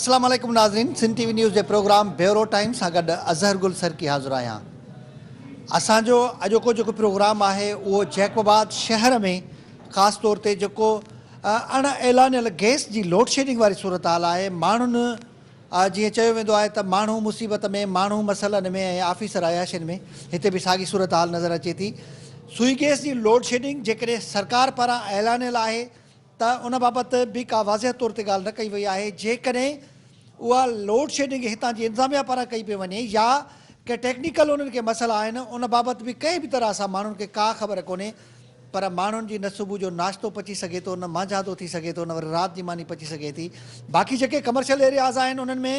السلام عليڪم ناظرين سنڌ ٽي وي نيوز جي پروگرام بيورو ٽائيم سان گڏ اظهر گل سرڪي حاضر آهيان اسان جو اڄوڪو جيڪو پروگرام آهي اهو جيڪب آباد شهر ۾ خاص طور تي جيڪو اڻ اعلانيل گئس جي لوڊشيڊنگ واري صورتحال آهي ماڻهن جيئن چيو ويندو آهي ته ماڻهو مصيبت ۾ ماڻهو مسئلن ۾ ۽ آفيسر عياشين ۾ هتي به ساڳي صورتحال نظر اچي ٿي سوئي گئس جي لوڊشيڊنگ جيڪڏهن سرڪار پاران اعلانيل آهي ته ان بابت به ڪا واضح طور تي ڳالهه نه ڪئي وئي آهي، جيڪڏهن اها لوڊشيڊنگ هتان جي انتظاميا پاران ڪئي پئي وڃي يا ڪي ٽيڪنيڪل انهن کي مسئلا آهن ان بابت به ڪنهن به طرح سان ماڻهن کي ڪا خبر ڪونهي پر ماڻهن جي نه صبح جو ناشتو پچي سگهي ٿو نه مانجهاندو ٿي سگهي ٿو نه وري رات جي ماني پچي سگهي ٿي باقي جيڪي ڪمرشل ايرياز آهن انهن ۾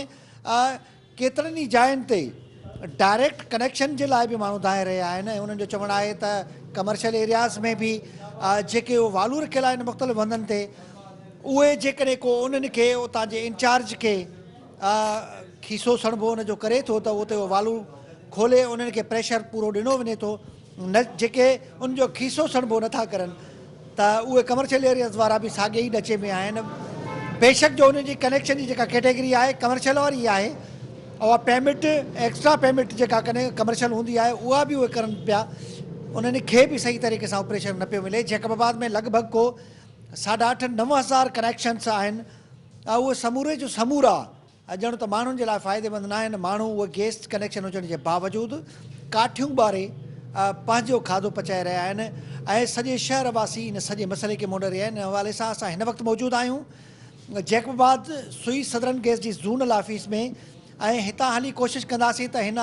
ڪيترن ئي جاين تي ڊائريڪٽ ڪنيڪشن جي لاء به ماڻهو دانهين رهيا آهن ۽ انهن جو چوڻ آهي ته ڪمرشل ايرياز ۾ به جيڪي اهي والو رکيل آهن مختلف هنڌن تي اهي جيڪڏهن ڪو انهن کي اتان جي انچارج کي کيسو سڻڀو ان جو ڪري ٿو ته اتي اهو والو کولي انهن کي پريشر پورو ڏنو وڃي ٿو نه جيڪي ان جو کيسو سڻڀو نه ٿا ڪرن ته اهي ڪمرشل ايرياز وارا به ساڳي ئي ڏچي ۾ آهن بيشڪ جو انهن جي ڪنيڪشن جي جيڪا ڪيٽيگري آهي ڪمرشل واري ئي آهي اها پيمٽ ايڪسٽرا پيمٽ جيڪا ڪڏهن ڪمرشل هوندي آهي اها به اهي ڪرن پيا انهن کي به صحيح طريقي سان پريشر نه پيو ملي جيڪب آباد ۾ لڳ ڀڳ ڪو ساڍا اٺ 9000 ڪنيڪشنس آهن اهي سموري جو سمورا ڄڻ ته ماڻهن جي لاء فائديمند ناهن، ماڻهو اهي گئس ڪنيڪشن هجڻ جي باوجود ڪاٺيون ٻاري پنهنجو کاڌو پچائي رهيا آهن ۽ سڄي شهر واسي ان سڄي مسئلي کي منهن ڏئي رهيا آهن، ان حوالي سان اسان هن وقت موجود آهيون جيڪب آباد سوئي سدرن گئس جي زونل آفيس ۾ ۽ هتان هلي ڪوشش ڪنداسين ته هن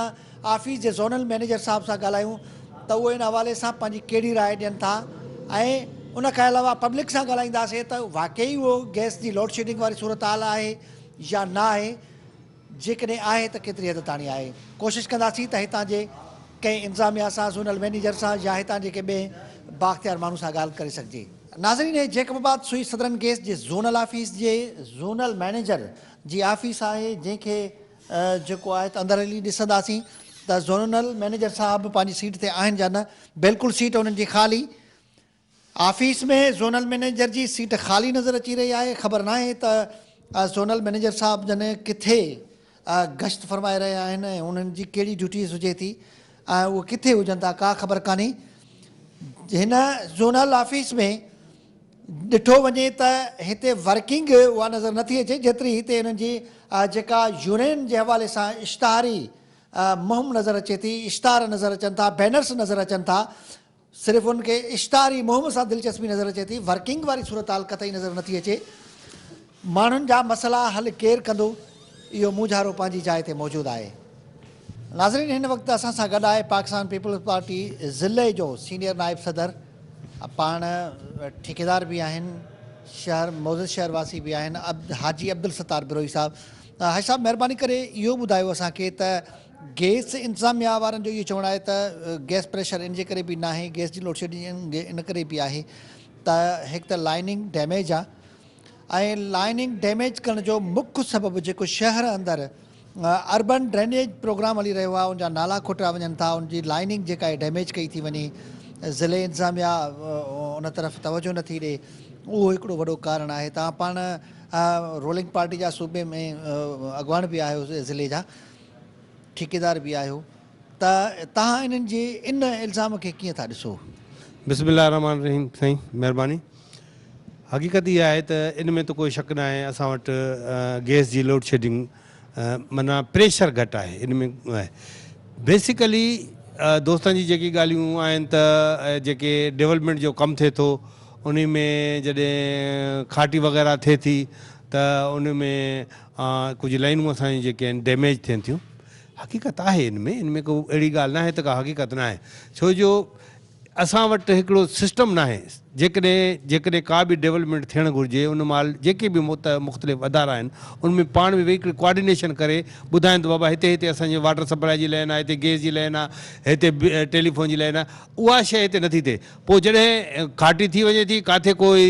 آفيس جي زونل مئنيجر صاحب سان ڳالهايون ته اهي ان حوالي سان پنهنجي ڪهڙي راء ڏين ٿا ۽ ان کان علاوه پبلڪ سان ڳالهائينداسين ته واقعي اهو گئس جي لوڊشيڊنگ واري صورتحال آهي يا نه آهي، جيڪڏهن آهي ته ڪيتري حد تاڻي آهي. ڪوشش ڪنداسين ته هتان جي ڪنهن انتظاميا سان، زونل مئنيجر سان يا هتان جي ڪنهن ٻئي بااختيار ماڻهو سان ڳالهه ڪري سگهجي. ناظرين هي جيڪب آباد سوئي سدرن گيس جي زونل آفيس جي زونل مئنيجر جي آفيس آهي جنهن کي جيڪو آهي ته اندر هلي ڏسنداسين ته زونل مئنيجر صاحب پنهنجي سيٽ تي آهن يا نه بلڪل سيٽ انهن جي خالي آفيس ۾ زونل مئنيجر جي سيٽ خالي نظر اچي رهي آهي، خبر ناهي ته زونل مئنيجر صاحب جن ڪٿي گشت فرمائي رهيا آهن ۽ انهن جي ڪهڙي ڊيوٽيز هجي ٿي ۽ اهي ڪٿي هجن ٿا ڪا خبر ڪانهي. هن زونل آفيس ۾ ڏٺو وڃي ته هتي ورڪنگ اها نظر نٿي اچي جيتري هتي انهن جي جيڪا يونين جي حوالي سان اشتهاري مهم نظر اچي ٿي، اشتهار نظر اچن ٿا، بينرس نظر اچن ٿا، صرف ان کي اشتهاري مهم سان دلچسپي نظر اچي ٿي، ورڪنگ واري صورتحال قطعي نظر نٿي اچي. ماڻهن جا مسئلا حل ڪير ڪندو؟ اهو مونجهارو پنهنجي جاء تي موجود آهي. ناظرين هن وقت اسان سان گڏ آهي پاڪستان پيپلز پارٽي ضلعي جو سينيئر نائب صدر پاڻ ٺيڪيدار به آهن شهر معزز شهر واسي به آهن حاجي عبدالستار بروهي صاحب حاجي صاحب مهرباني ڪري اهو ٻڌايو اسان کي ته گيس انتظاميا وارن جو اهو چوڻ آهي ته گيس پريشر ان جي ڪري به ناهي گيس جي لوڊشيڊنگ ان ڪري به آهي ته هڪ ته لائننگ ڊيميج آهي ۽ لائننگ ڊيميج ڪرڻ جو مک سبب جيڪو شهر اندر اربن ڊرينيج پروگرام هلي رهيو آهي ان جا نالا کوٽيا وڃن ٿا ان جي لائننگ جيڪا آهي ڊيميج ڪئي ٿي وڃي ضلعي انتظاميا ان طرف توجه نٿي ڏي اهو هڪڙو وڏو ڪارڻ آهي توهان پاڻ رولنگ پارٽي جا صوبي ۾ اڳواڻ به آهيو ضلعي جا ٺيڪيدار به آهيو ته توهان انهن جي ان الزام کي ڪيئن ٿا ڏسو؟ بسم الله الرحمٰن الرحيم سائين مهرباني حقيقت اها آهي ته ان ۾ ته ڪوئي شڪ ناهي اسان وٽ گئس جي لوڊ شيڊنگ معنيٰ پريشر گهٽ آهي ان ۾ بيسيڪلي دوستن جي جيڪي ڳالهيون آهن ته جيڪي ڊولپمينٽ جو ڪم ٿئي ٿو انهي ۾ جڏهن کاٽي وغيره ٿئي ٿي ته ان ۾ ڪجهه لائنون اسان جون جيڪي آهن ڊيميج ٿين ٿيون حقيقت آهي ان ۾ ان ۾ ڪو اهڙي ڳالهه ناهي ته ڪا حقيقت ناهي ڇو جو اسان وٽ هڪڙو سسٽم ناهي جيڪڏهن جيڪڏهن ڪا به ڊولپمينٽ ٿيڻ گهرجي ان مهل جيڪي به مختلف ادارا آهن ان ۾ پاڻ ۾ ويهي هڪڙي ڪوآرڊينيشن ڪري ٻڌائين ته بابا هتي هتي اسان جي واٽر سپلائي جي لائن آهي هتي گيس جي لائن آهي هتي ٽيليفون جي لائن آهي اها شيء هتي نٿي ٿئي پوء جڏهن کاٽي ٿي وڃي ٿي ڪاٿي ڪوئي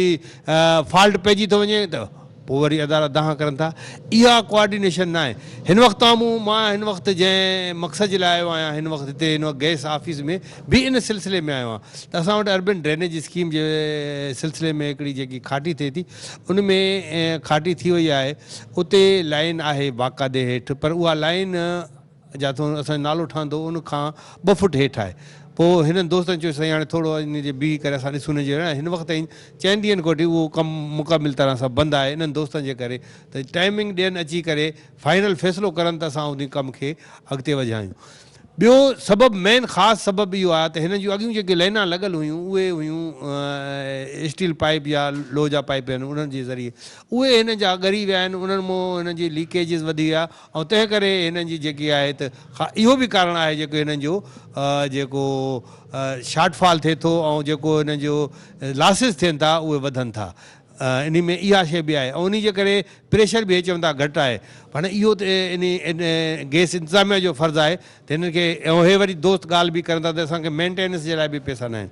فالٽ پئجي ٿو وڃي ته پوء وري ادارا دانهن ڪرن ٿا. اها ڪوآرڊينيشن ناهي. هن وقت تان مون مان هن وقت جنهن مقصد جي لاء آيو آهيان هن وقت هتي هن وقت گئس آفيس ۾ به ان سلسلي ۾ آيو آهيان ته اسان وٽ اربن ڊرينيج اسڪيم جي سلسلي ۾ هڪڙي جيڪي کاٽي ٿئي ٿي ان ۾ کاٽي ٿي وئي آهي اتي لائين آهي باقاعدي هيٺ پر اها لائين جاتون اسان جو نالو ٺهندو ان کان ٻه فوٽ هيٺ آهي. پوء هنن دوستن چيو سائين هاڻي ٿورو ان جي بيهي ڪري اسان ڏسون ان جي هن وقت تائين چئن ڏينهن کان وٺي اهو ڪم مڪمل طرح سان بند آهي انهن دوستن جي ڪري ته ٽائمنگ ڏين اچي ڪري فائنل فيصلو ڪرن ته اسان انهي ڪم کي اڳتي وڌايون. ٻيو سبب مين خاص سبب اهو آهي ته هنن جون اڳيون جيڪي لائنان لڳل هيون اهي هيون اسٽيل پائيپ يا لوهه جا پائيپ آهن انهن جي ذريعي اهي هنن جا ڳري ويا آهن انهن مون هنن جي ليڪيجز وڌي ويا ۽ تنهن ڪري هنن جي جيڪي آهي ته اهو به ڪارڻ آهي جيڪو هنن جو جيڪو شارٽ فال ٿئي ٿو ۽ جيڪو هنن جو لاسز ٿين ٿا اهي وڌن ٿا انهي ۾ اها شيء به آهي ۽ انهي جي ڪري پريشر به هي چون ٿا گهٽ آهي پر اهو ته انهي گئس انتظاميه جو فرض آهي ته هنن کي ۽ هي وري دوست ڳالهه به ڪرن ٿا ته اسان کي مينٽيننس جي لاء به پئسا ناهن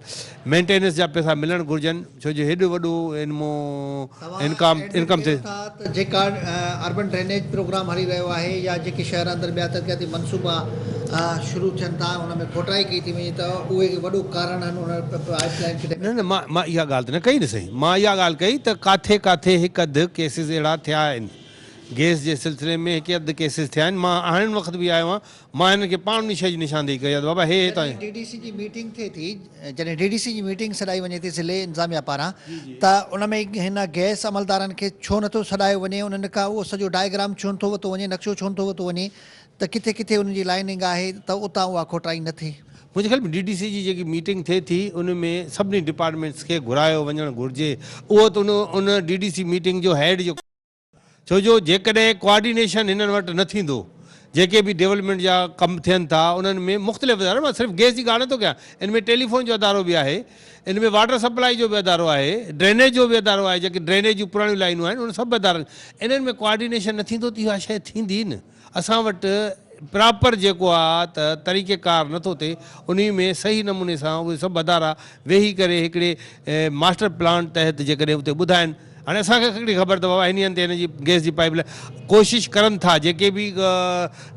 مينٽيننس جا پئسا ملڻ گهرجن ڇو جو هيڏو وڏو ان مون توهان انڪم ٿئي ٿا ته جيڪا اربن ڊرينيج پروگرام هلي رهيو آهي يا جيڪي شهر اندر ٻيا ترقياتي منصوبا شروع ٿين ٿا ان ۾ کوٽائي ڪئي ٿي وڃي ته اهي وڏو ڪارڻ آهن ان پائپ لائين کي نه نه مان مان اها ڳالهه ته نه ڪئي نه سائين مان اها ڳالهه ڪئي ته ڪاٿي ڪاٿي هڪ اڌ ڪيسز اهڙا ٿيا آهن گيس جي سلسلي ۾ هڪ اڌ ڪيسز ٿيا آهن مان هاڻي وقت به آيو آهيان مان هنن کي پاڻ انهي شيء جي نشاندهي ڪئي آهي ته بابا هي هي جڏهن ڊي ڊي سي جي ميٽنگ ٿئي ٿي جڏهن ڊي ڊي سي جي ميٽنگ سڏائي وڃي ٿي ضلعي انتظاميا پاران ته ان ۾ هن گئس عملدارن کي ڇو نٿو سڏايو وڃي انهن کان اهو سڄو ڊائگرام ڇو نٿو وتو وڃي نقشو ڇو نٿو وتو وڃي ته ڪٿي ڪٿي انهن جي لائننگ آهي ته اتان اها کوٽائي نه ٿئي. منهنجي خيال ۾ ڊي ڊي سي جي جيڪي ميٽنگ ٿئي ٿي ان ۾ سڀني ڊپارٽمينٽس کي گهرايو وڃڻ گهرجي اهو ته ان ان ڊي ڊي سي ميٽنگ جو هيڊ جو ڇو جو جيڪڏهن ڪوآرڊينيشن هنن وٽ نه ٿيندو، جيڪي به ڊولپمينٽ جا ڪم ٿين ٿا انهن ۾ مختلف ادارا، مان صرف گئس جي ڳالهه نه ٿو ڪيان، ان ۾ ٽيليفون جو ادارو به آهي، ان ۾ واٽر سپلائي جو به ادارو آهي، ڊرينيج جو به ادارو آهي، جيڪي ڊرينيج جون پراڻيون لائينون آهن انهن سڀ ادارن انهن ۾ ڪوآرڊينيشن نه ٿيندو ته اها شيء ٿيندي نه. اسان وٽ پراپر جيڪو آ ته طريقي ڪار نٿو ٿئي انهي ۾ صحيح نموني سان اهي سڀ ادارا ويهي ڪري هڪڙي ماسٽر پلان تحت جيڪڏهن اتي ٻڌائن هاڻي اسان کي ڪهڙي خبر ته بابا هني هنڌ تي هن جي گئس جي پائيپ لائين ڪوشش ڪرن ٿا جيڪي به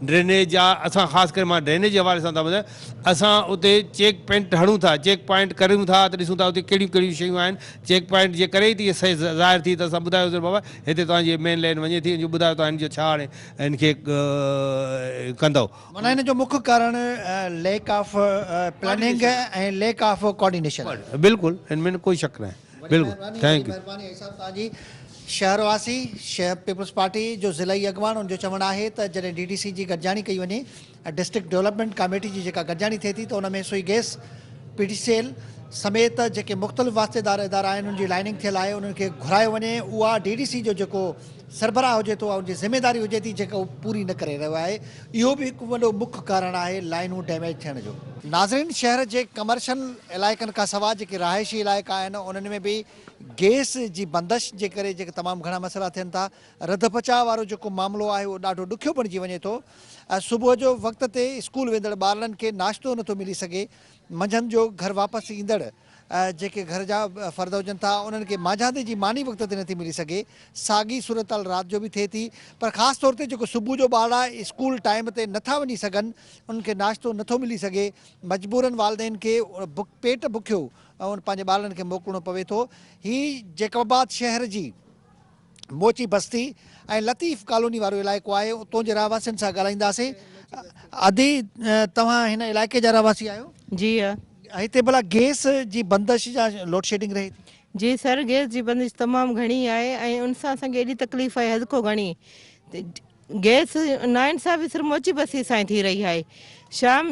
ڊرينيج جا اسان خاص ڪري مان ڊرينيج جي حوالي سان ٿا ٻڌايان اسان اتي چيڪ پوائنٽ هڻون ٿا چيڪ پوائنٽ ڪريون ٿا ته ڏسون ٿا اتي ڪهڙيون ڪهڙيون شيون آهن چيڪ پوائنٽ جي ڪري ئي ته اهي ظاهر ٿي ته اسان ٻڌايوسين بابا هتي توهان جي مين لائين وڃي ٿي ان جو ٻڌايو توهان هن جو ڇا هاڻي هن کي ڪندؤ. معنيٰ هن جو مک ڪارڻ lack of planning ۽ lack of coordination آهي. بلڪل ان ۾ ڪوئي شڪ ناهي بلڪل thank you. مهرباني اي صاحب توهان جي. شهر واسي شهر پيپلز پارٽي جو ضلعي اڳواڻ ان جو چوڻ آهي ته جڏهن ڊي ڊي سي جي گڏجاڻي ڪئي وڃي ۽ ڊسٽرڪٽ ڊولپمينٽ ڪاميٽي جي جيڪا گڏجاڻي ٿئي ٿي ته ان ۾ Sui gas, P T C L سميت جيڪي مختلف واسطيدار ادارا آهن انهن جي لائننگ ٿيل آهي انهن کي گهرايو وڃي اها ڊي ڊي سي جو جيڪو سربراهه هجي ٿو اها ان جي ذميواري هجي ٿي جيڪا هو پوري نه ڪري رهيو آهي اهو به هڪ وڏو مک ڪارڻ آهي لائنون ڊيميج ٿيڻ جو. ناظرين شهر جي ڪمرشل علائقن کان سواء جيڪي رهائشي علائقا آهن انهن ۾ به گيس جي بندش جي ڪري جيڪي تمام گهڻا مسئلا ٿين ٿا رڌ پچاء وارو جيڪو معاملو آهي اهو ڏاڍو ڏکيو بڻجي وڃي ٿو صبح جو وقت تي اسڪول ويندڙ ٻارڙن کي ناشتو نٿو ملي سگهي، منجهند جو گهر واپس ايندڙ جيڪي گهر جا فرد هجن ٿا انهن کي مانجهاندي جي ماني وقت تي نٿي ملي سگهي، ساڳي صورتحال رات جو به ٿئي ٿي پر خاص طور تي جيڪو صبح جو ٻارڙا اسڪول ٽائيم تي نٿا وڃي سگهن انهن کي ناشتو نٿو ملي سگهي، مجبورن والدين کي پيٽ بکيو پنهنجي ٻارڙن کي موڪلڻو پوي ٿو، هي جيڪب آباد شهر جي. موچي بستي ۽ لطيف ڪالوني وارو علائقو آهي اتون جي رهواسين سان ڳالهائينداسين ادي توهان هن علائقي جا رهواسي آهيو؟ جي ها. هتي ڀلا گيس جي بندش يا لوڊشيڊنگ رهي ٿي؟ جي سر گيس جي بندش تمام گهڻي آهي ۽ ان سان اسان کي ايڏي تڪليف آهي حد کان گهڻي گئس ناانصافي صرف موچي بسي سان ئي ٿي رهي آهي. شام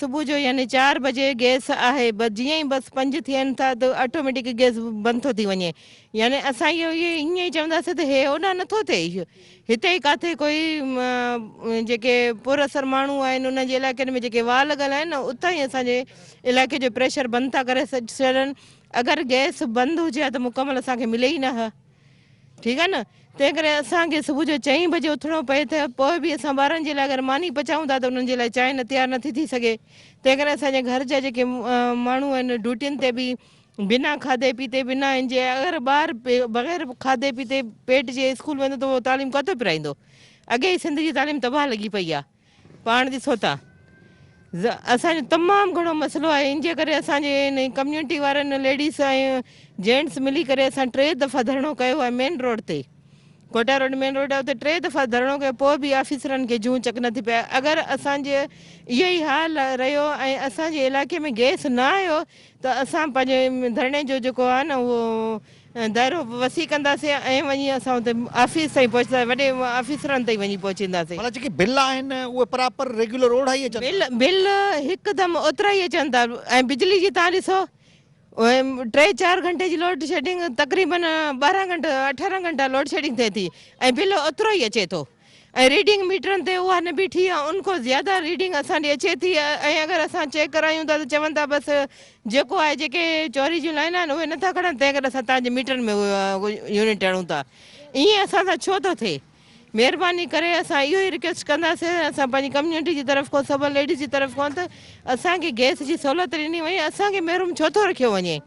صبح جو يعني چار بجي گئس آهي بس جيئن ئي بس پنج ٿين ٿا ته آٽوميٽڪ گئس بند ٿو ٿي وڃي يعني اسان اهو ائين ئي چونداسين ته هي هوڏانهن نٿو ٿئي هتي ئي ڪاٿي ڪوئي جيڪي پر اثر ماڻهو آهن انهن جي علائقن ۾ جيڪي واهه لڳل آهن نه اتان ئي اسان جي علائقي جو پريشر بند ٿا ڪري ڇڏن اگر گئس بند هجي ها ته مڪمل اسان کي ملي ئي نه ها. ٺيڪ آهي نه تنهن ڪري اسان کي صبح جو چئين بجي اٿڻو پئي ته پوء به اسان ٻارن جي لاء اگر ماني پچائون ٿا ته انهن جي لاء چانهه نه تيار نٿي ٿي سگهي تنهن ڪري اسان جي گهر جا جيڪي ماڻهو آهن ڊيوٽين تي به بنا کاڌي پيتي بنا ان جي اگر ٻار بغير کاڌي پيتي پيٽ جي اسڪول ويندو ته اهو تعليم ڪٿو پرائيندو. اڳي ئي سنڌ جي تعليم تباهه لڳي پئي آ. پاڻ ڏسو ٿا اسان جو تمام گهڻو مسئلو آهي ان جي ڪري اسان جي ان ڪميونٽي وارن ليڊيز ۽ جينٽس ملي ڪري اسان ٽي دفعا ڌرڻو ڪيو آهي مين روڊ تي ڪوئٽا روڊ مين روڊ آهي اتي ٽي دفعا ڌرڻو ڪيو پوء به آفيسرن کي جون چڪ نه ٿي پئي اگر اسان جي اهو ئي حال رهيو ۽ اسان جي علائقي ۾ گيس نه آيو ته اسان پنهنجي ڌرڻي جو جيڪو آهي نه اهو دائرو وسيع ڪنداسين ۽ وڃي اسان اتي آفيس تائين پهچنداسين وڏي آفيسرن تائين وڃي پهچينداسين. معنيٰ جيڪي بل آهن اهي پراپر ريگيولر اوڙها ئي اچن ٿا. بل بل هڪدم اوترا ئي اچن ٿا ۽ بجلي جي تان ڏسو ٽي چار گهنٽي جي لوڊ شيڊنگ تقريبن 12 گهنٽا 18 گهنٽا لوڊ شيڊنگ ٿئي ٿي ۽ بل اوترو ئي اچي ٿو. ۽ ريڊنگ ميٽرن تي اها نه بيٺي آ ان کان زياده ريڊنگ اسان ڏي اچي ٿي ۽ اگر اسان چيڪ ڪرايون ٿا ته چون ٿا بس جيڪو آهي جيڪي چوري جون لائين آهن اهي نٿا کڻن تنهن ڪري اسان توهان جي ميٽرن ۾ يونٽ هڻون ٿا ائين اسان سان ڇو ٿو ٿئي مهرباني ڪري اسان اهو ئي رڪويسٽ ڪنداسين اسان پنهنجي ڪميونٽي جي طرف کان سڀ ليڊيز جي طرف کان ته اسان کي گئس جي سهولت ڏني وڃي اسان کي محروم ڇو ٿو رکيو وڃي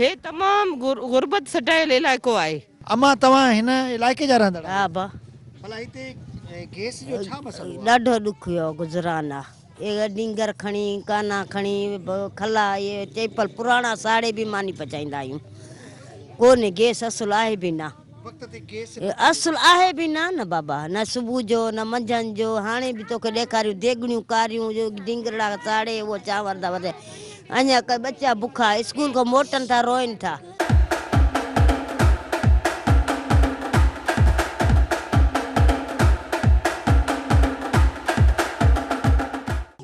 هي تمام غربت سٽايل علائقو آهي. امان توهان هن علائقي جا رهندڙ آهيو؟ ها با. ڀلا هتي گيس جو ڇا مسئلو آهي؟ ڏاڍو ڏکيو گذران آ. اهي ڊينگر کڻي، ڪانا کڻي، کلا اهي چيپل پراڻا ساڙي به ماني پچائيندا آهيون. ڪونهي گيس اصل آهي به نه. وقت تي گيس اصل آهي به نه نه بابا نه صبح جو نه منجهند جو هاڻي به توکي ڏيکاريون ديڳڙيون ڪاريون جو ڊينگرڙا ساڙي اهو چانور ٿا وڌائين اڃا ڪي ٻچا بکا اسڪول کان موٽن ٿا روئن ٿا.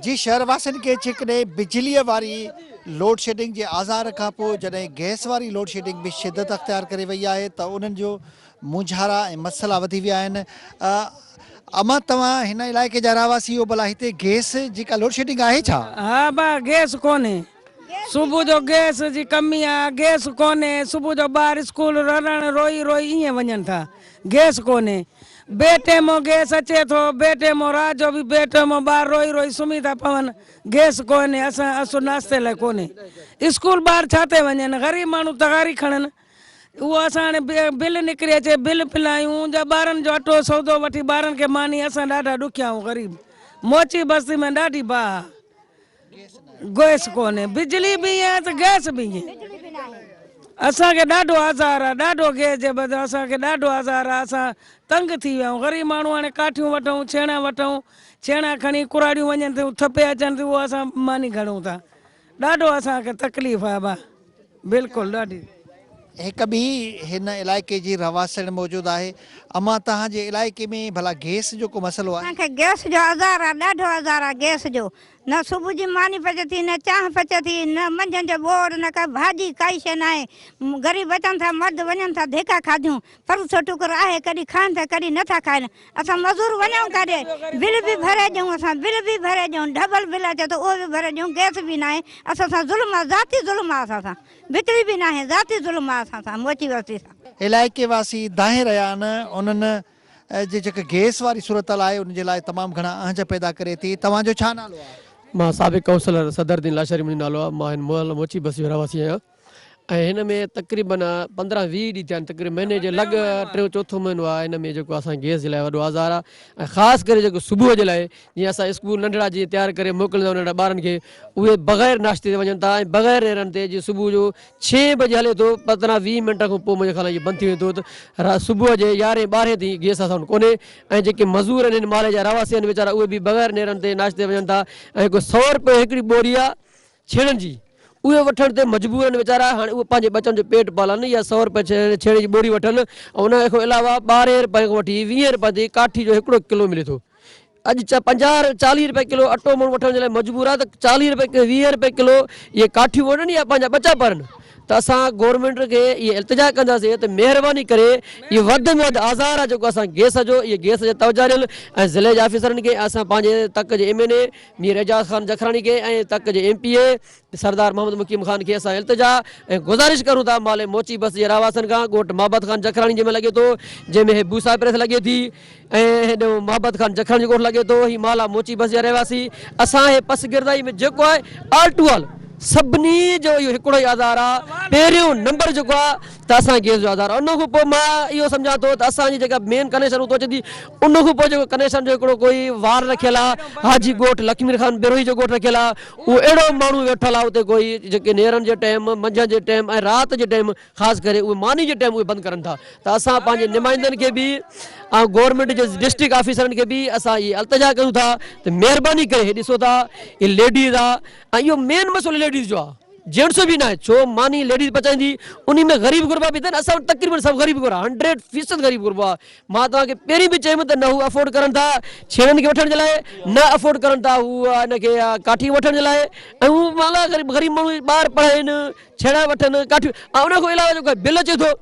جي شهر واسين کي جيڪڏهن بجليء واري لوڊشيڊنگ جي آزار کان پوء جڏهن گئس واري لوڊشيڊنگ به شدت اختيار ڪري وئي آهي ته انهن جو مونجهارا ۽ مسئلا وڌي ويا آهن. امان توهان هن علائقي جا رهواسي اهو ڀلا هتي گئس جي ڪا لوڊشيڊنگ آهي ڇا؟ ها با گئس ڪونهي صبح جو گئس جي ڪمي آ گئس ڪونهي صبح جو ٻار اسڪول رڙڻ روئي روئي ائين وڃن ٿا گئس ڪونهي بي ٽيمو گئس اچي ٿو بي ٽيمو رات جو به بي ٽيمو ٻار روئي روئي سمهي ٿا پون گئس ڪونهي اسان اسو ناشتي لاء ڪونهي اسڪول ٻار ڇا تي وڃن غريب ماڻهو تغاري کڻن اهو اسان هاڻي بل نڪري اچي بل پلايون جا ٻارن جو اٽو سودو وٺي ٻارن کي ماني اسان ڏاڍا ڏکيا آهيون غريب موچي بستي ۾ ڏاڍي باهه آ گئس ڪونهي بجلي به ائين ته گئس به ائين اسان کي ڏاڍو آزار آ ڏاڍو گئس جي بدران اسان کي ڏاڍو آزار آ اسان تنگ ٿي ويا آهيون غريب ماڻهو هاڻي ڪاٺيون وٺون ڇيڻا وٺون ڇيڻا کڻي ڪراڙيون وڃن ٿيون ٿپي اچن ٿيون اهو اسان ماني گهڙون ٿا ڏاڍو اسان کي تڪليف آ ڀا بلڪل ڏاڍي. هڪ ٻي هن علائقي جي رهواسڻ موجود آهي. امان توهان جي علائقي ۾ ڀلا گئس جو ڪو مسئلو آهي؟ اسان کي گئس جو آزار آ ڏاڍو آزار آ گئس جو نه صبح جي ماني پچي ٿي نه چانهه پچي ٿي نه منجهند جو ٻوڙ نه ڪا ڀاڄي ڪائي شيء ناهي غريب اچن ٿا مرد وڃن ٿا ڌيڪا کاڌيون پروٿو ٽڪر آهي ڪڏهن کائن ٿا ڪڏهن نه ٿا کائن اسان مزور وڃون ڪاڏي بل به ڀري ڏيون اسان بل به ڀري ڏيون ڊبل بل اچي ٿو اهو به ڀري ڏيون گئس به ناهي اسان سان ظلم آ ذاتي ظلم آ اسان سان بجلي به ناهي ذاتي ظلم آ اسان سان موچي وستي سان. علائقي واسي دانهين رهيا آهن انهن جي جيڪا گئس واري صورتحال آهي ان جي لاء تمام گهڻا اهنج پيدا ڪري ٿي توهان جو ڇا نالو آهي؟ مان سابق ڪائونسلر صدر الدين لاشاري منهنجو نالو آهي مان هن محله موچي بستي جو رهواسي آهيان ۽ هن ۾ تقريبن 15 20 ڏينهن ٿيا آهن تقريبن مهيني جي لڳ ٽيون چوٿون مهينو آهي هن ۾ جيڪو اسان گيس جي لاء وڏو آزار آهي ۽ خاص ڪري جيڪو صبح جي لاء جيئن اسان اسڪول ننڍڙا جيئن تيار ڪري موڪليندا آهيون ننڍڙا ٻارن کي اهي بغير ناشتي تي وڃن ٿا ۽ بغير نيرن تي جيئن صبح جو ڇهين بجي هلي ٿو 15 20 منٽ کان پوء منهنجي خيال ۾ بند ٿي ويندو ته صبح جي يارهين ٻارهين تائين گيس اسان وٽ ڪونهي ۽ جيڪي مزور آهن هن محلي جا رهواسي آهن ويچارا اهي به بغير نيرن تي ناشتي تي وڃن ٿا ۽ هڪ سئو روپيه هڪڙي ٻوري آهي ڇيڻن جي اهي وٺڻ تي مجبور آهن ويچارا هاڻي اهي پنهنجي ٻچن جو پيٽ پالن يا سئو روپيه ڇيڻي جي ٻوري وٺن ۽ ان کان علاوه ٻارهين روپين کان وٺي ويهين روپين تائين ڪاٺي جو هڪڙو ڪلو ملي ٿو اڄ 50 40 روپيه ڪلو اٽو ماڻهو وٺڻ جي لاء مجبور آهي ته 40 روپيه 20 روپيه ڪلو اهي ڪاٺيون وٺن يا پنهنجا ٻچا پالن ته اسان گورنمينٽ کي اهي التجا ڪنداسين ته مهرباني ڪري اهو وڌ ۾ وڌ آزار آهي جيڪو اسان گيس جو اهي گيس جي توجه ڏين ۽ ضلعي جي آفيسرن کي اسان پنهنجي تڪ جي ايم اين اي مير اعجاز خان جکراڻي کي ۽ تڪ جي M P A Sardar Muhammad Muqeem Khan کي اسان التجا ۽ گذارش ڪرون ٿا مالي موچي بس جي رهواسين کان ڳوٺ محبت خان جکراڻي جنهن ۾ لڳي ٿو جنهن ۾ هي بوسا پريس لڳي ٿي ۽ هيڏو محبت خان جکراڻي جو ڳوٺ لڳي ٿو هي مالا موچي بس جا رهواسي اسان هي پسگردائي ۾ جيڪو آهي آل ٽو آل. سڀني جو اهو هڪڙو ئي آزار آ پهريون نمبر جيڪو آ ته اسان کي گيس جو آزار آ ان کان پوء مان اهو سمجهان ٿو ته اسان جي جيڪا مين ڪنيڪشن اتو اچي ٿي ان کان پوء جيڪو ڪنيڪشن جو هڪڙو ڪوئي وار رکيل آ حاجي ڳوٺ لکمير خان بروهي جو ڳوٺ رکيل آ اهو اهڙو ماڻهو ويٺل آ اتي ڪوئي جيڪي نيرن جي ٽيم منجهند جي ٽيم ۽ رات جي ٽيم خاص ڪري اهي ماني جي ٽيم اهي بند ڪرن ٿا ته اسان پنهنجي نمائندن کي به ۽ گورنمينٽ جي ڊسٽرڪٽ آفيسرن کي به اسان اهي التجا ڪيون ٿا ته مهرباني ڪري هي ڏسو ٿا هي ليڊيز آ ۽ اهو مين مسئلو ليڊيز جو آ جينٽس جو به ناهي ڇو ماني ليڊيز پچائيندي انهي ۾ غريب غربا به اٿن اسان وٽ تقريبن سڀ غريب غربا 100% غريب غربا مان توهان کي پهرين به چيم ته نه هو افورڊ ڪرن ٿا ڇيڻن کي وٺڻ جي لاء نه افورڊ ڪرن ٿا هو ان کي ڪاٺي وٺڻ جي لاء ۽ هو مالا غريب غريب ماڻهو ٻار پڙهائين ڇيڻا وٺن ڪاٺيون ۽ ان کان علاوه جيڪو بل اچي ٿو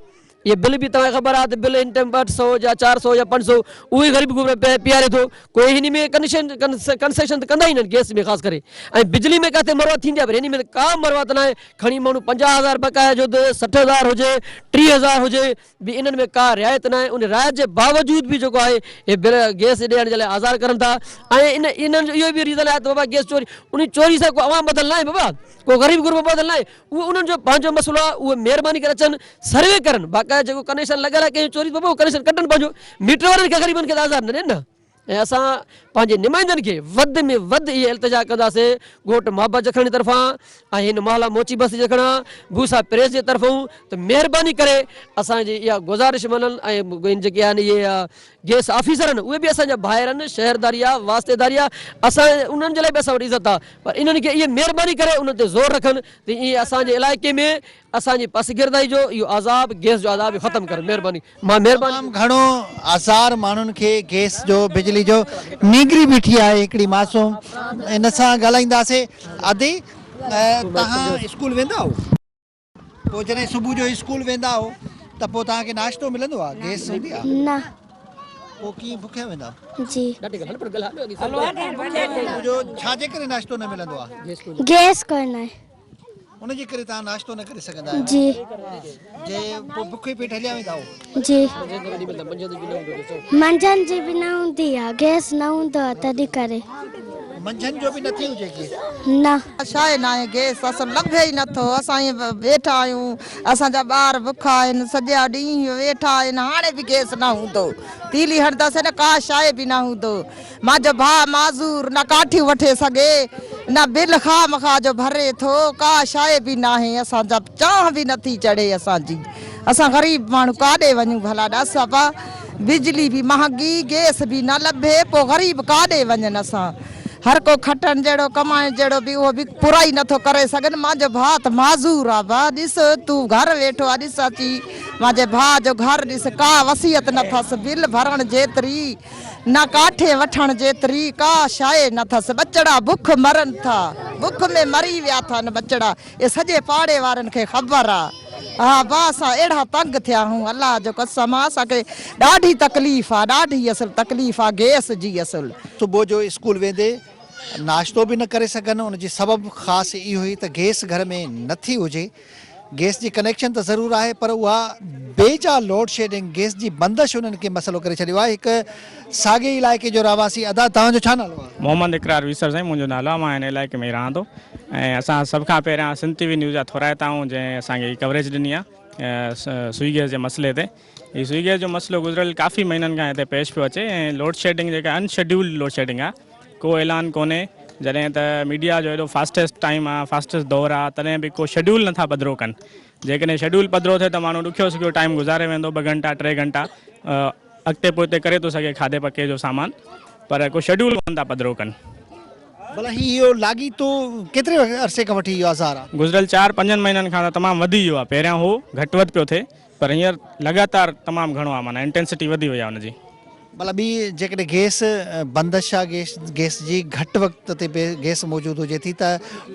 اهي بل به توهان کي خبر آهي ته بل هن ٽائيم 800 يا 400 يا 500 اهو ئي غريب غربا پياري ٿو ڪوئي هن ۾ ڪنسيشن ڪنسيشن ته ڪندا ئي نه گيس ۾ خاص ڪري ۽ بجلي ۾ ڪاٿي مروت ٿيندي آهي پر هن ۾ ڪا مروت ناهي کڻي ماڻهو 50000 بقايا جو ته 60000 هجي 30000 هجي به انهن ۾ ڪا رعايت ناهي ان رعايت جي باوجود به جيڪو آهي هي بل گيس ڏيڻ جي لاء آزار ڪرن ٿا ۽ ان انهن جو اهو به ريزن آهي ته بابا گيس چوري ان چوري سان ڪو عوام ٻڌل ناهي بابا ڪو غريب غربو ٻڌل ناهي اهو انهن جو پنهنجو مسئلو آهي اهي مهرباني ڪري اچن سروي ڪرن باقاعده جيڪو ڪنيڪشن لڳل آهي ڪنهن چوري بابا اهو ڪنيڪشن ڪٽن پنهنجو ميٽر وارن کي غريبن کي ته آزار نه ڏين نه ۽ اسان پنهنجي نمائندن کي وڌ ۾ وڌ اهي التجا ڪنداسين ڳوٺ محبت جکراڻي طرفان ۽ هن محلا موچي بستي جکراڻا ڀوسا پريس جي طرفون ته مهرباني ڪري اسان جي اها گذارش مڃن ۽ جيڪي آهن اهي گيس آفيسر آهن اهي به اسان جا ڀائر آهن شهرداري آهي واسطيداري آهي اسان انهن جي لاء به اسان وٽ عزت آهي پر انهن کي اهي مهرباني ڪري انهن تي زور رکن ته اهي اسان جي علائقي ۾ اسان جي پسگردائي جو اهو عذاب گيس جو عذاب ختم ڪرن مهرباني مان مهرباني تمام گهڻو آزار ماڻهن کي گيس جو بجلي جو نينگري بيٺي آهي هڪڙي معصوم ان سان ڳالهائينداسي ادي توهان اسڪول ويندا آهو؟ پوء جڏهن صبح جو اسڪول ويندا آهو ته پوء توهان کي ناشتو ملندو آهي گيس هوندي آهي؟ نه. پوء ڪيئن بکيا ويندا آهو؟ جي. صبح جو ڇا جي ڪري ناشتو نه ملندو آهي؟ گيس ڪونه آهي. ان جي ڪري توهان ناشتو نه ڪري سگهندا آهيو؟ جي. جي پوء بکئي پيٽ هليا ويندا آهو؟ جي. منجهند جي به نه هوندي آ گيس نه هوندو آ تڏهن ڪري. منجهند جو به نه ٿي هجي گيس؟ نه. شاهه ناهي گيس اصل لڀي ئي نٿو اسان ائين ويٺا آهيون اسان جا ٻار بکا آهن سڄا ڏينهن ويٺا آهن هاڻي به گيس نه هوندو تيلي هڻنداسين نه ڪا شاهه به نه هوندو مانجو ڀاء معذور نه ڪاٺيون وٺي سگهي نه بل خامخواه جو ڀري ٿو ڪا شاهه به ناهي اسان جا چانهه به نٿي چڙهي اسان جي اسان غريب ماڻهو ڪاڏي وڃون ڀلا ڏس ابا بجلي به مهانگي گيس به نه لڀي پو غريب ڪاڏي وڃن اسان هر ڪو کٽڻ جهڙو ڪمائڻ جهڙو به اهو به پورائي نٿو ڪري سگهن مانجو ڀاء ته معذور آ ڀا ڏس تون گهر ويٺو آ ڏس اچي مانجي ڀاء جو گهر ڏس ڪا وصيت نه ٿس بل ڀرڻ جيتري نه ڪاٺي وٺڻ جيتري ڪا شيء نه ٿس ٻچڙا بک مرن ٿا بک ۾ مري ويا ٿن ٻچڙا اهي سڄي پاڙي وارن کي خبر آ. ها با اسان اهڙا تنگ ٿيا آهيون الله جو قسم آ اسان کي ڏاڍي تڪليف آ ڏاڍي اصل تڪليف آ گيس جي اصل. صبح جو اسڪول ويندي ناشتو به نه ڪري سگهن ان جي سبب خاص اهو ئي ته گيس گهر ۾ نه ٿي هجي گيس جي ڪنيڪشن ته ضرور آهي پر اها بيجا لوڊ شيڊنگ گيس جي بندش انهن کي مسئلو ڪري ڇڏيو آهي هڪ ساڳئي علائقي جو رهواسي ادا توهان جو ڇا نالو آهي؟ محمد اقرار ويسر سائين منهنجو نالو آهي مان هن علائقي ۾ ئي رهان ٿو ۽ اسان سڀ کان پهريان سنڌ ٽي وي نيوز جا ٿورائتا آهيون جنهن اسان کي هي ڪوريج ڏني آهي سوئي گئس جي مسئلي تي هي سوئي گئس جو مسئلو گذريل ڪافي مهينن کان هتي پيش پيو اچي ۽ لوڊ شيڊنگ جيڪا ان شيڊيولڊ لوڊ شيڊنگ آهي ڪو اعلان ڪونهي جڏهن ته ميڊيا جو ايڏو فاسٽيسٽ ٽائيم آهي فاسٽيسٽ دور آهي تڏهن به ڪو شيڊيول نٿا پڌرو ڪن جيڪڏهن شيڊيول پڌرو ٿئي ته ماڻهو ڏکيو سکيو ٽائيم گذاري ويندو ٻه گهنٽا ٽي گهنٽا اڳتي پوئتي ڪري ٿو سگهي کاڌي پڪي جو سامان پر ڪو شيڊول ڪونه ٿا پڌرو ڪن. ڀلا هي اهو لاڳيتو ڪيتري عرصي کان وٺي اهو آزار آ؟ گذريل چار پنجن مهينن کان ته تمام وڌي ويو آ پهريان هو گهٽ وڌ پيو ٿئي پر هينئر لڳاتار تمام گهڻو آ معنيٰ انٽينسٽي وڌي وئي آ ان جي. ڀلا ٻي جيڪڏهن گيس بندش آ گيس گيس جي گهٽ وقت تي به گيس موجود هجي ٿي ته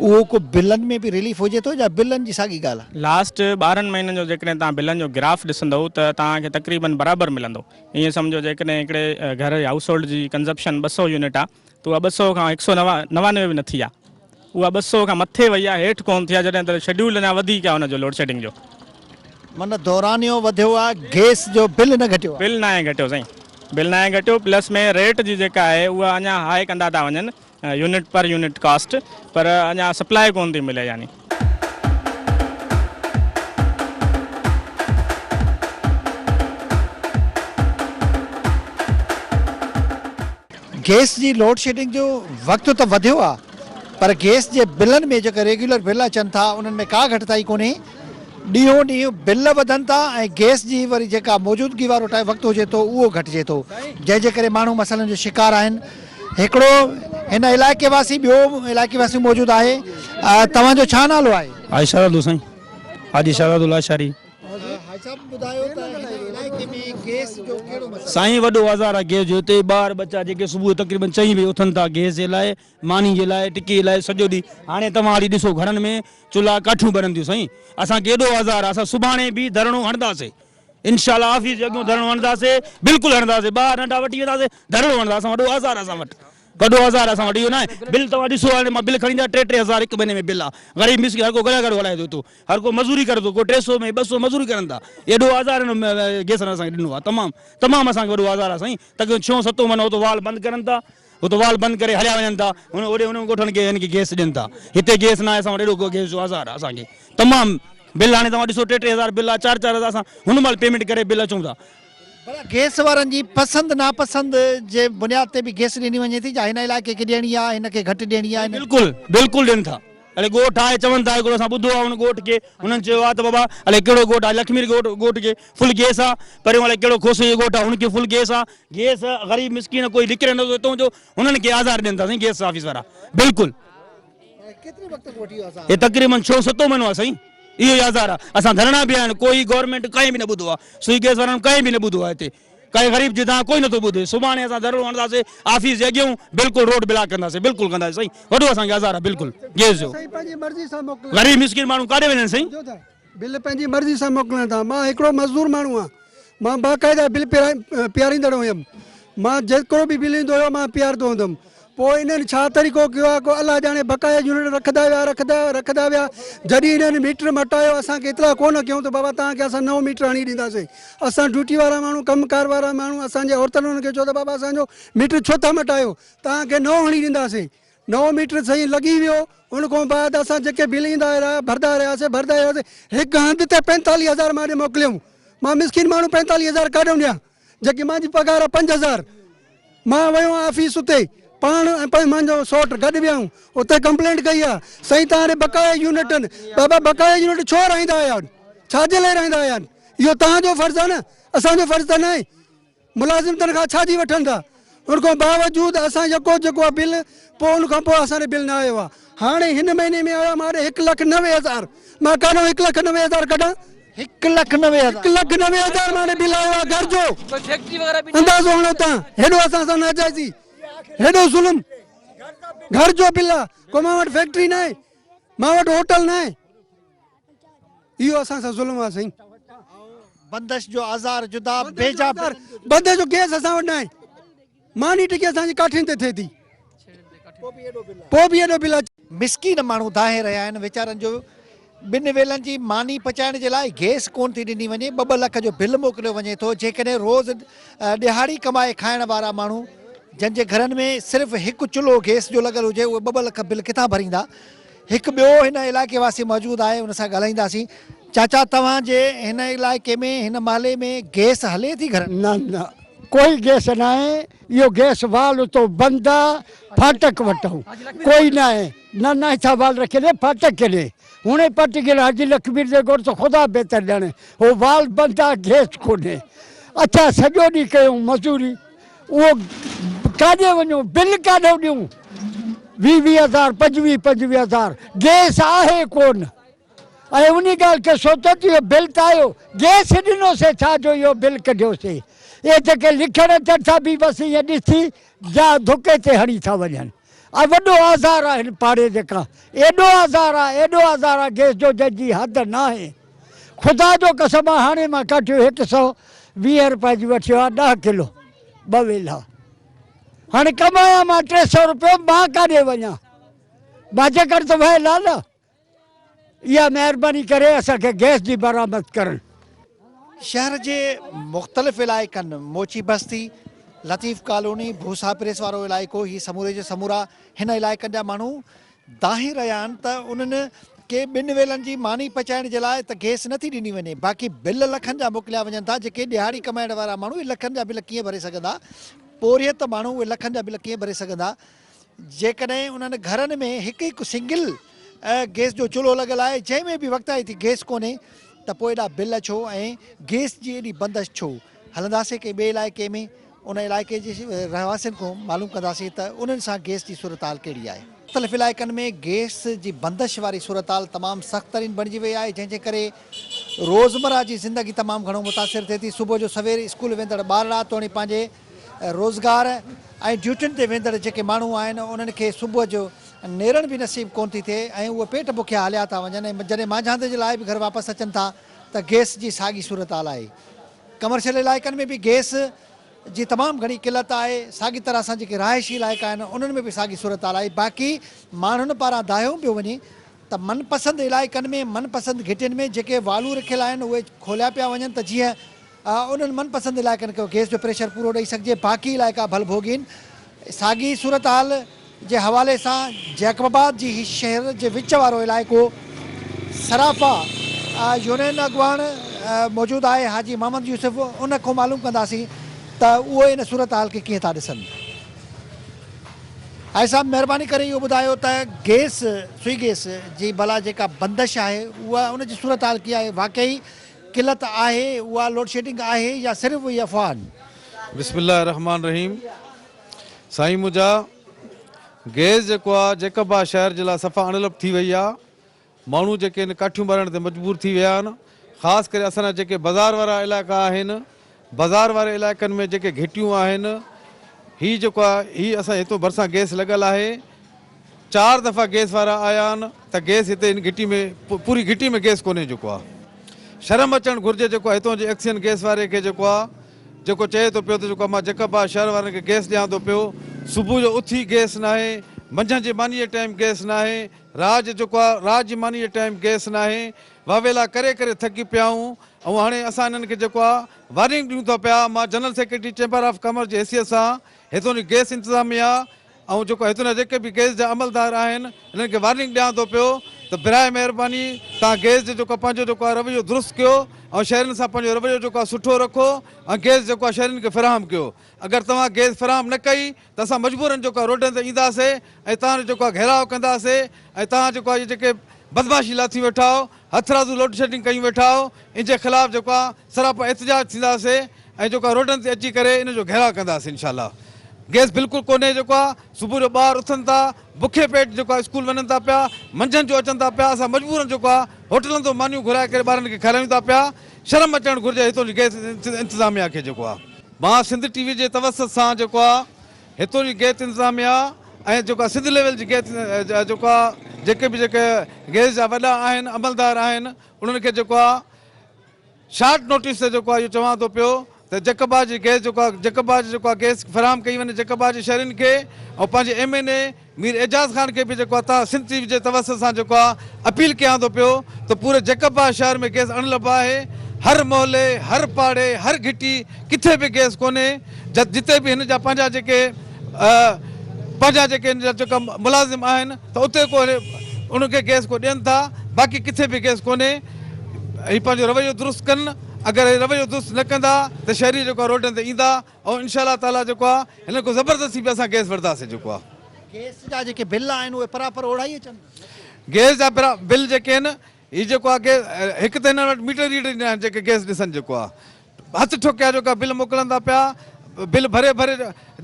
اهو ڪو بلن ۾ به رليف هجي ٿو يا بلن جي ساڳي ڳالهه آ؟ لاسٽ 12 مهينن جو جيڪڏهن توهان بلن جو گراف ڏسندؤ ته توهان کي تقريبن برابر ملندو. ائين سمجهو جيڪڏهن هڪڙي گهر يا هائوس هولڊ جي ڪنزپشن 200 يونٽ آ ته اها 200 کان 199 به نه ٿي آ. اها 200 کان مٿي وئي آ هيٺ ڪونه ٿي آ جڏهن ته شيڊيول اڃا وڌيڪ آ ان جو لوڊ شيڊنگ جو. معنيٰ دورانيو وڌيو آ گيس جو بل نه گهٽيو آ. بل ناهي گهٽيو سائين بل ناهي گهٽيو پلس ۾ ريٽ جي جيڪا آهي اها اڃا هاء ڪندا ٿا وڃن. يونٽ پر يونٽ ڪاسٽ پر اڃا سپلاء ڪون ٿي ملي يعني. گئس جي لوڊشيڊنگ جو وقت ته وڌيو آ پر گئس جي بلن ۾ جيڪي ريگيولر بل اچن ٿا انهن ۾ ڪا گهٽتائي ڪونهي، ڏينهون ڏينهن بل وڌن ٿا ۽ گئس جي وري جيڪا موجودگي وارو ٽائيم وقت هجي ٿو اهو گهٽجي ٿو جنهن جي ڪري ماڻهو مسئلن جو شڪار آهن هڪڙو هن علائقي واسي ٻيو علائقي واسي موجود آهي توهان جو ڇا نالو آهي؟ حاجي شهزادو سائين حاجي شهزادو لاشاري. حاجي صاحب ٻڌايو ته هن علائقي ۾ گئس جو ڪهڙو مسئلو آهي؟ سائين وڏو آزار آهي گئس جو هتي ٻار ٻچا جيڪي صبح جو تقريبن چئين بجي اٿن ٿا گئس جي لاء ماني جي لاء ٽڪي جي لاء سڄو ڏينهن هاڻي توهان هلي ڏسو گهرن ۾ چلها ڪاٺيون ٻرن ٿيون سائين اسان کي ايڏو آزار آهي اسان سڀاڻي به ڌرڻو هڻنداسي انشاء الله آفيس جي اڳيون ڌرڻو هڻنداسي بلڪل هڻنداسي ٻار ننڍا وٺي وينداسي ڌرڻو هڻندا اسان وڏو آزار آهي اسان وٽ وڏو آزار آهي اسان وٽ اهو ناهي بل توهان ڏسو هاڻي مان بل کڻي ايندا 3-3 هزار هڪ مهيني ۾ بل آهي غريب مسڪين هر ڪو گهڙا گهڙو هلائي ٿو اتو هر ڪو مزوري ڪري ٿو ڪو 300 ۾ 200 مزوري ڪرن ٿا ايڏو آزار هن گيسن اسان کي ڏنو آهي تمام تمام اسان کي وڏو آزار آهي سائين تقريبن ڇهون ستون مهينو اتو وال بند ڪرن ٿا اتو وال بند ڪري هليا وڃن ٿا هن اوڏي انهن ڳوٺن کي هن کي گيس ڏين ٿا هتي گيس ناهي اسان وٽ ايڏو گيس جو آزار آهي اسان کي تمام بل هاڻي توهان ڏسو 3-3 هزار بل آهي 4-4 هزار اسان هن مهل پيمينٽ ڪري بل اچون ٿا. ڀلا گيس وارن جي پسند ناپسند جي بنياد تي به گيس ڏني وڃي ٿي جا هن علائقي کي ڏيڻي آهي هن کي گهٽ ڏيڻي آهي. بلڪل بلڪل ڏين ٿا الائي ڳوٺ آهي چون ٿا هڪڙو اسان ٻڌو آهي ان ڳوٺ کي هنن چيو آهي ته بابا الائي ڪهڙو ڳوٺ آهي لکمير ڳوٺ ڳوٺ کي فل گيس آهي پريون الائي ڪهڙو کوسي جو ڳوٺ آهي هن کي فل گيس آهي گيس غريب مسڪين ڪوئي نڪري نٿو هتون جو هنن کي آزار ڏين ٿا سائين گيس آفيس وارا بلڪل. ڪيتري وقت کان وٺي اهو آزار هي تقريبن ڇهون ستون مهينو آهي سائين اهو ئي آزار آهي اسان ڌرڻا به آهن ڪوئي گورنمينٽ ڪنهن به نه ٻڌو آهي سوئي گيس وارن ڪنهن به نه ٻڌو آهي هتي ڪنهن غريب جي دانهن ڪوئي نٿو ٻڌي سڀاڻي اسان ڌرڻو هڻنداسي آفيس جي اڳيون بلڪل روڊ بلاڪ ڪنداسي بلڪل ڪنداسي سائين وڏو اسان کي آزار آهي بلڪل گيس جو سائين پنهنجي مرضي سان موڪلن غريب مسڪين ماڻهو ڪاڏي وڃن سائين. سمجهو ٿا بل پنهنجي مرضي سان موڪلن ٿا مان هڪڙو مزدور ماڻهو آهيان مان باقاعده بل پياريندڙ هيم مان جيڪو به بل ايندو هيو مان پيارندو هوندم پوء انهن ڇا طريقو ڪيو آهي ڪو الله ڄاڻي بقايا يونٽ رکندا ويا رکندا ويا رکندا ويا جڏهن انهن ميٽر مٽايو اسان کي اطلاع ڪو نه ڪيون ته بابا توهان کي اسان نئون ميٽر هڻي ڏينداسين اسان ڊيوٽي وارا ماڻهو ڪم ڪار وارا ماڻهو اسان جي عورتن انهن کي چيو ته بابا اسان جو ميٽر ڇو ٿا مٽايو توهان کي نئون هڻي ڏينداسين نئون ميٽر سائين لڳي ويو ان کان بعد اسان جيڪي بل ايندا رهيا ڀردا رهياسين ڀردا رهياسين هڪ هنڌ تي 45 هزار مان ڏي موڪليائون مان مسڪين ماڻهو 45 هزار ڪاڏئون ڏيان جيڪي مانجي پگهار آهي 5000 مان ويو آهيان آفيس اتي پاڻ ۽ مانجو سوٽ گڏ ويا آهيون اتي ڪمپلينٽ ڪئي آهي سائين توهان ڏي بقايا يونٽ آهن بابا بقايا يونٽ ڇو رهائيندا آهيو ڇا جي لاء رهائيندا آهيو اهو توهان جو فرض آهي نه اسان جو فرض ته ناهي ملازم تنخواه ڇا جي وٺن ٿا ان کان باوجود اسان يڪو جيڪو آ بل پوء ان کان پوء اسان ڏي بل نه آيو آ هاڻي هن مهيني ۾ آيو آ مان ڏي هڪ لک 90 هزار مان ڪاڏو هڪ لک 90 هزار ڪڍان هڪ لک 90 هزار هڪ لک 90 هزار مان ڏي بل آيو آ گهر جو اندازو هڻو تان هيڏو اسان سان ناجائزي هيڏو ظلم گهر جو بل آ ڪو مان وٽ فيڪٽري ناهي مان وٽ هوٽل ناهي اهو اسان سان ظلم آ سائين. بندش جو آزار جدا بيجا بندش جو گيس اسان وٽ ناهي ماني ٽڪي اسان جي ڪاٺين تي ٿئي ٿي پوء به ايڏو بل اچي. مسڪين ماڻهو دانهين رهيا آهن ويچارن جو ٻن ويلن جي ماني پچائڻ جي لاء گيس ڪونه ٿي ڏني وڃي ٻه ٻه لک جو بل موڪليو وڃي ٿو جيڪڏهن روز ڏهاڙي ڪمائي کائڻ وارا ماڻهو جن جي گهرن ۾ صرف هڪ چلهو گيس جو لڳل هجي اهي ٻه ٻه لک بل ڪٿان ڀريندا هڪ ٻيو هن علائقي واسي موجود آهي ان سان ڳالهائينداسين. چاچا توهان جي هن علائقي ۾ هن محلي ۾ گئس هلي ٿي گهرن؟ نه نه ڪوئي گئس ناهي اهو گئس وال اتو بند آ ڦاٽڪ وٽئون ڪوئي ناهي نه نه هتان وال رکيل آهي ڦاٽڪ ڪيڏي هڻي پٽ گيل حاجي لکمير جي ڳوٺ ته خدا بهتر ڄاڻي هو وال بند آ گئس ڪونهي اڇا سڄو ڏينهن ڪيون مزوري اهو ڪاڏي وڃون بل ڪاڏو ڏيون ويهه ويهه هزار پنجويهه پنجويهه هزار گئس آهي ڪون ۽ انهي ڳالهه کي سوچو ته اهو بل ته آيو گئس ڏنوسي ڇا جو اهو بل ڪڍيوسي اهي جيڪي لکڻ اچن ٿا به بس ائين ڏسي جا ڌڪي تي هڻي ٿا وڃن ۽ وڏو آزار آهي هن پاڙي جيڪا ايڏو آزار آهي ايڏو آزار آهي گئس جو جنهن جي حد ناهي خدا جو قسم آ هاڻي مان ڪاٺيون هڪ سئو 20 روپيه جي وٺيو آ 10 ڪلو ٻه ويلا هاڻي ڪمايان مان 300 روپيو مان ڪاڏي وڃان مان جيڪر ته ويل آ نه اها مهرباني ڪري اسان کي گئس جي برآمد ڪرن. شهر جي مختلف علائقن موچي بستي، لطيف ڪالوني، ڀوسا پريس وارو علائقو هي سموري جو سمورا هن علائقن جا ماڻهو دانهين رهيا آهن ته انهن کي ٻن ويلن جي ماني پچائڻ جي لاء ته گئس نه ٿي ڏني وڃي باقي بل لکن جا موڪليا وڃن ٿا جيڪي ڏهاڙي ڪمائڻ وارا ماڻهو اهي لکن جا بل ڪيئن ڀري سگهندا پورهيت ماڻهو اهي لکن جا بل ڪيئن ڀري سگهندا جيڪڏهن انهن گهرن ۾ هڪ هڪ سنگل گئس جو چلهو لڳل آهي جنهن ۾ به وقتائتي گئس ڪونهي ته پوء ايڏا بل ڇو ۽ گئس جي ايڏي بندش ڇو؟ هلنداسين ڪنهن ٻئي علائقي ۾ ان علائقي جي رهواسين کان معلوم ڪنداسين ته انهن سان گئس جي صورتحال ڪهڙي آهي. مختلف علائقن ۾ گئس جي بندش واري صورتحال تمام سخت ترين بڻجي وئي آهي جنهن جي ڪري روزمره جي زندگي تمام گهڻو متاثر ٿئي ٿي صبح جو سوير اسڪول ويندڙ ٻارڙا توڻي پنهنجي روزگار ۽ ڊيوٽين تي ويندڙ جيڪي ماڻهو آهن انهن کي صبح جو نيرن به نصيب ڪونه ٿي ٿئي ۽ اهي پيٽ بکيا هليا ٿا وڃن ۽ جڏهن مانجهاندي جي لاء به گهر واپس اچن ٿا ته گئس جي ساڳي صورتحال آهي. ڪمرشل علائقن ۾ به گئس جي تمام گهڻي قلت آهي، ساڳي طرح سان جيڪي رهائشي علائقا آهن انهن ۾ به ساڳي صورتحال آهي، باقي ماڻهن پاران دانهيو پيو وڃي ته من پسند علائقن ۾ من پسند گهٽين ۾ جيڪي والو رکيل آهن اهي کوليا پيا وڃن ته جيئن انهن من پسند علائقن کي گئس جو پريشر پورو ڏئي سگهجي، باقي علائقا ڀل ڀوڳين. ساڳي صورتحال جي حوالي سان جيڪب آباد جي هي شهر جي وچ وارو علائقو صرافه يونين اڳواڻ موجود آهي حاجي محمد يوسف ان کان معلوم ڪنداسين ته اهو ان صورتحال کي ڪيئن ٿا ڏسن. حاجي صاحب مهرباني ڪري اهو ٻڌايو ته گئس سوئي گئس جي ڀلا جيڪا بندش آهي اها ان جي صورتحال ڪيئن آهي واقعي قلت آهي اها لوڊشيڊنگ آهي يا صرف اهي افواهه آهن. بسم الله الرحمٰن الرحيم سائين منهنجا گئس جيڪو آ جيڪب آ شهر جي لاء صفا اڻلڀ ٿي وئي آ ماڻهو جيڪي آهن ڪاٺيون ٻارڻ تي مجبور ٿي ويا آهن خاص ڪري اسان جا جيڪي بازار وارا علائقا آهن بازار واري علائقن ۾ جيڪي گهٽيون آهن هي جيڪو آ هي اسان هتو ڀرسان گئس لڳل آهي چار دفعا گئس وارا آيا آهن ته گئس هتي هن گهٽي ۾ پوري گهٽي ۾ گئس ڪونهي جيڪو آ شرم اچڻ گهرجي جيڪو آ هتو جي ايڪسين گئس واري کي جيڪو آ جيڪو چئي ٿو پيو ته جيڪو مان جيڪب آباد شهر وارن کي گئس ڏيان ٿو پيو صبح جو اٿي گئس ناهي منجهند جي ماني جي ٽائيم گئس ناهي رات جو جيڪو آ رات جي ماني جي ٽائيم گئس ناهي واويلا ڪري ڪري ٿڪي پيا آهيون ۽ هاڻي اسان انهن کي جيڪو آ وارننگ ڏيون ٿا پيا مان general secretary chamber of commerce جي حيثيت سان هتو جي گئس انتظاميا ۽ جيڪو هتان جا جيڪي به گئس جا عملدار آهن انهن کي وارننگ ڏيان ٿو پيو ته براء مهرباني توهان گئس جو جيڪو پنهنجو جيڪو آهي رويو درست ڪيو ۽ شهرين سان پنهنجو رويو جيڪو آهي سٺو رکو ۽ گئس جيڪو آهي شهرين کي فراهم ڪيو اگر توهان گئس فراهم نه ڪئي ته اسان مجبورن جيڪو آهي روڊن تي اينداسي ۽ توهان جو جيڪو آهي گهيراء ڪنداسي ۽ توهان جيڪو آهي اهي جيڪي بدمعاشي لاٿي ويٺا آهيو هٿرادو لوڊشيڊنگ ڪيون ويٺا آهيو ان جي خلاف جيڪو آهي سراپا احتجاج ٿينداسي ۽ جيڪو آهي روڊن تي اچي ڪري ان جو گهيراء ڪنداسين انشاء الله گئس بلڪل ڪونهي جيڪو آهي صبح جو ٻار اٿن ٿا بکي پيٽ جيڪو آهي اسڪول وڃن ٿا پيا منجهند جو اچن ٿا پيا اسان مجبورن جيڪو آهي هوٽلن تون مانيون گهرائي ڪري ٻارن کي کارايون ٿا پيا شرم اچڻ گهرجي هتون جي گئس انتظاميا کي جيڪو آهي مان سنڌ ٽي وي جي توسط سان جيڪو آهي هتون جي گئس انتظاميا ۽ جيڪو آهي سنڌ ليول جي گئس جيڪو آهي جيڪي به جيڪي گئس جا وڏا آهن عملدار آهن انهن کي جيڪو آهي شارٽ نوٽيس تي جيڪو آهي اهو چوان ٿو پيو ته جيڪب آباد جي گئس جيڪو آهي جيڪب آباد جي جيڪو آهي گئس فراهم ڪئي وڃي جيڪب آباد جي شهرين کي ۽ پنهنجي M N A Mir Ejaz Khan کي به جيڪو آهي تان سنڌ ٽي وي جي توسط سان جيڪو آهي اپيل ڪيان ٿو پيو ته پوري جيڪب آباد شهر ۾ گئس اڻلڀ آهي هر محلي هر پاڙي هر گهٽي ڪٿي به گئس ڪونهي جتي به هن جا پنهنجا جيڪي پنهنجا جيڪي هن جا جيڪا ملازم آهن ته اتي ڪو انهن کي گئس ڪو ڏين ٿا باقي ڪٿي به گئس ڪونهي هي پنهنجو رويو درست ڪن اگر هي رويو درست نه ڪندا ته شهري جيڪو آهي روڊن تي ايندا ۽ انشاء الله تعالي جيڪو آهي هنن کان زبردستي به اسان گئس وٺنداسين جيڪو آهي. گئس جا جيڪي بل آهن اهي پراپر اوڙائي اچن. گئس جا بل جيڪي آهن هي جيڪو آهي گئس هڪ ته هنن وٽ ميٽر ريڊر ئي نه آهن جيڪي گئس ڏسن جيڪو آهي هٿ ٺوڪيا جيڪو آهي بل موڪلن ٿا پيا بل ڀري ڀري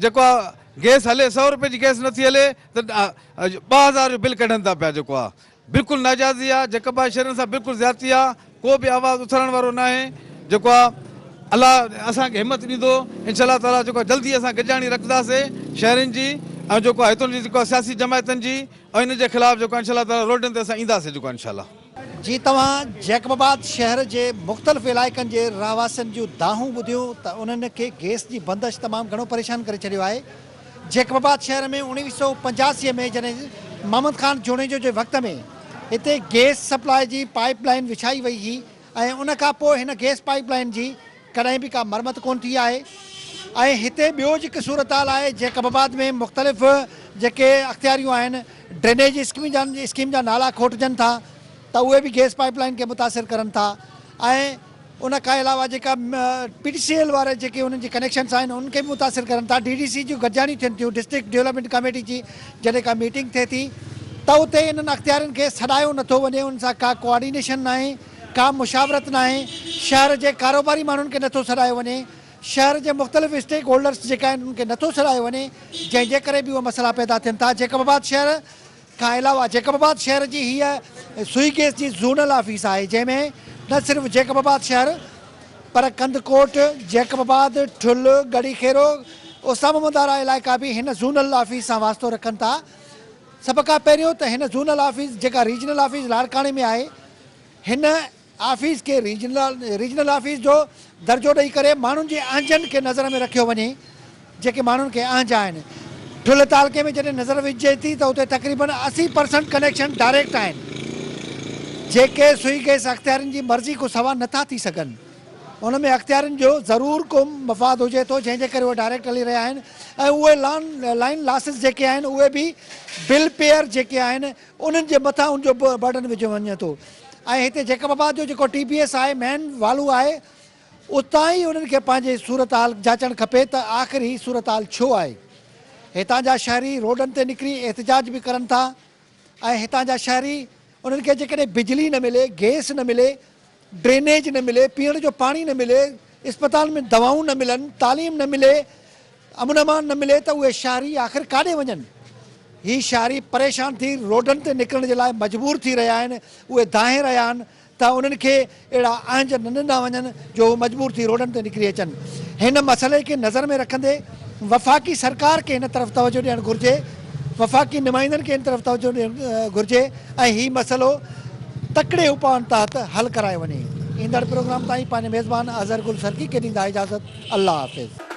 جيڪو آهي گئس هلي سئو روپئي جي گئس نٿي هلي ته 2000 جو بل ڪڍن ٿا پيا جيڪو آهي بلڪل ناجائزي آ جيڪب آ شھرين سان بلڪل زيادتي آ ڪو به آواز اٿارڻ وارو ناھي جيڪو آ الله اسان کي ھمت ڏيندو انشاء الله تعالي جيڪو آ جلدي اسان گڏجاڻي رکنداسي شھرين جي ۽ جيڪو آ ھتون جي جيڪو آ سياسي جماعتن جي ۽ ان جي خلاف جيڪو آ انشاء الله تعالي روڊن تي اسان اينداسي جيڪو آ انشاء الله. جي توهان جيڪب آباد شهر جي مختلف علائقن جي رهواسين جون دانهون ٻڌيون ته انهن کي گئس جي بندش تمام گهڻو پريشان ڪري ڇڏيو آهي. جيڪب آباد شهر ۾ 1985 ۾ جڏهن محمد خان جوڻيجو جي وقت ۾ هتي گئس سپلاء جي پائيپ لائين وڇائي وئي هئي ۽ ان کان پوء هن گئس پائيپ لائين جي ڪڏهن به ڪا مرمت ڪونه ٿي آهي. ۽ هتي ٻيو جيڪي صورتحال آهي جيڪب آباد ۾ مختلف جيڪي اختياريون آهن ڊرينيج اسڪيم جا نالا کوٽجن ٿا ته اهي به گيس پائيپ لائين کي متاثر ڪرن ٿا ۽ ان کان علاوه جيڪا پي ٽي سي ايل وارا جيڪي انهن جي ڪنيڪشنس آهن انهن کي به متاثر ڪرن ٿا ڊي ڊي سي جون گڏجاڻيون ٿين ٿيون ڊسٽرڪٽ ڊولپمينٽ ڪميٽي جي جڏهن ڪا ميٽنگ ٿئي ٿي ته اتي انهن اختيارين کي سڏايو نٿو وڃي انهن سان ڪا ڪوآرڊينيشن ناهي ڪا مشاورت ناهي شهر جي ڪاروباري ماڻهن کي نٿو سڏايو وڃي شهر جي مختلف اسٽيڪ هولڊرس جيڪا آهن انهن کي نٿو سڏايو وڃي جنهن جي ڪري به اهي مسئلا پيدا ٿين ٿا جيڪب آباد شهر کان علاوه جيڪب آباد شهر جي هيء سوئي گيس جي زونل آفيس آهي جنهن ۾ نه صرف جيڪب آباد شهر پر ڪنڌڪوٽ، جيڪب آباد، ٺل، ڳڙهي خيرو، اوستا محمد وارا علائقا به هن زونل آفيس سان واسطو رکن ٿا. سڀ کان پهريون ته هن زونل آفيس جيڪا ريجنل آفيس لاڙڪاڻي ۾ آهي هن آفيس کي ريجنل آفيس جو درجو ڏئي ڪري ماڻهن جي اهنجن کي نظر ۾ رکيو وڃي جيڪي ماڻهن کي اهنج آهن. ٺل تعلقي ۾ جڏهن نظر وجهجي ٿي ته اتي تقريبن 80 پرسنٽ ڪنيڪشن ڊائريڪٽ آهن جيڪي سوئي گئس اختيارين جي مرضي کان سوا نٿا ٿي سگهن ان ۾ اختيارين جو ضرور ڪو مفاد هجي ٿو جنهن جي ڪري اهي ڊائريڪٽ هلي رهيا آهن ۽ اهي لائين لاسز جيڪي آهن اهي به بل پيئر جيڪي آهن انهن جي مٿان ان جو برڊن وجهيو وڃي ٿو ۽ هتي جيڪب آباد جو جيڪو ٽي پي ايس آهي مين والو آهي اتان ئي انهن کي پنهنجي صورتحال جاچڻ کپي ته آخر هي صورتحال ڇو آهي هتان جا شهري روڊن تي نڪري احتجاج به ڪرن ٿا ۽ هتان جا شهري انهن کي جيڪڏهن بجلي نه ملي گيس نه ملي ڊرينيج نه ملي، پيئڻ جو پاڻي نه ملي، اسپتالن ۾ دوائون نه ملن، تعليم نه ملي، امن امان نه ملي ته اهي شهري آخر ڪاڏي وڃن؟ هي شهري پريشان ٿي روڊن تي نڪرڻ جي لاء مجبور ٿي رهيا آهن، اهي دانهين رهيا آهن ته انهن کي اهڙا اهنج نه ڏنا وڃن جو هو مجبور ٿي روڊن تي نڪري اچن. هن مسئلي کي نظر ۾ رکندي وفاقي سرڪار کي هن طرف توجهه ڏيڻ گهرجي، وفاقي نمائندن کي هن طرف توجهه ڏيڻ گهرجي ۽ هي مسئلو تڪڙي اپائن تحت حل ڪرايو وڃي. ايندڙ پروگرام تائين پنهنجي ميزبان اظهر گل سرڪي کي ڏيندا اجازت. الله حافظ.